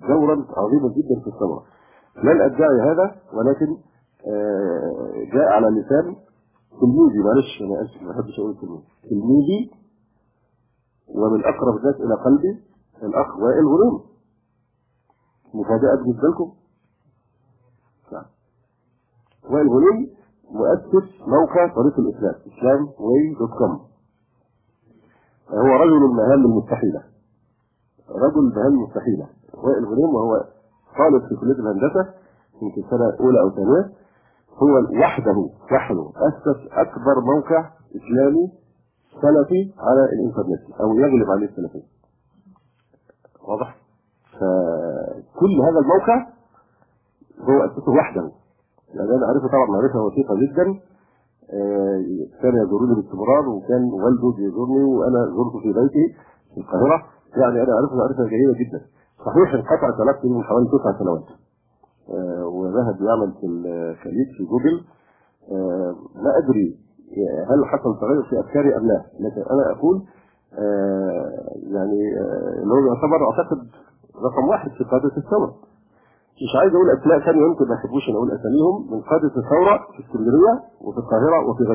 دورا عظيما جدا في الثورة. لن ادعي هذا، ولكن جاء على لسان تلميذي، معلش انا اسف ما بحبش اقول تلميذ، تلميذي ومن اقرب الناس الى قلبي الاخ وائل غنيم. مفاجأة بالنسبة لكم؟ نعم. وائل غنيم مؤسس موقع طريق الاسلام، islamway.com. هو رجل المهام المستحيلة، رجل المهام المستحيلة. وائل غنيم وهو طالب في كلية الهندسة يمكن سنة أولى أو ثانية، هو وحده أسس أكبر موقع إسلامي سلفي على الإنترنت، أو يغلب عليه السلفية. واضح؟ فكل هذا الموقع هو أسسه وحده. يعني أنا أعرفه طبعا معرفة وثيقة جدا، كان يزورني باستمرار، وكان والده بيزورني وأنا زرته في بيتي في القاهرة. يعني أنا أعرفه معرفة جيدة جدا. صحيح انقطعت علاقتي من حوالي 9 سنوات، وذهب يعمل في الخليج في جوجل. لا أدري هل حصل تغير في أفكاري أم لا، لكن أنا أقول يعني اللي هو يعتبر أعتقد رقم 1 في قادة الثورة. مش عايز أقول أسماء ثانية، يمكن ما يحبوش أن أقول أساميهم، من قادة الثورة في اسكندرية وفي القاهرة وفي غيرها.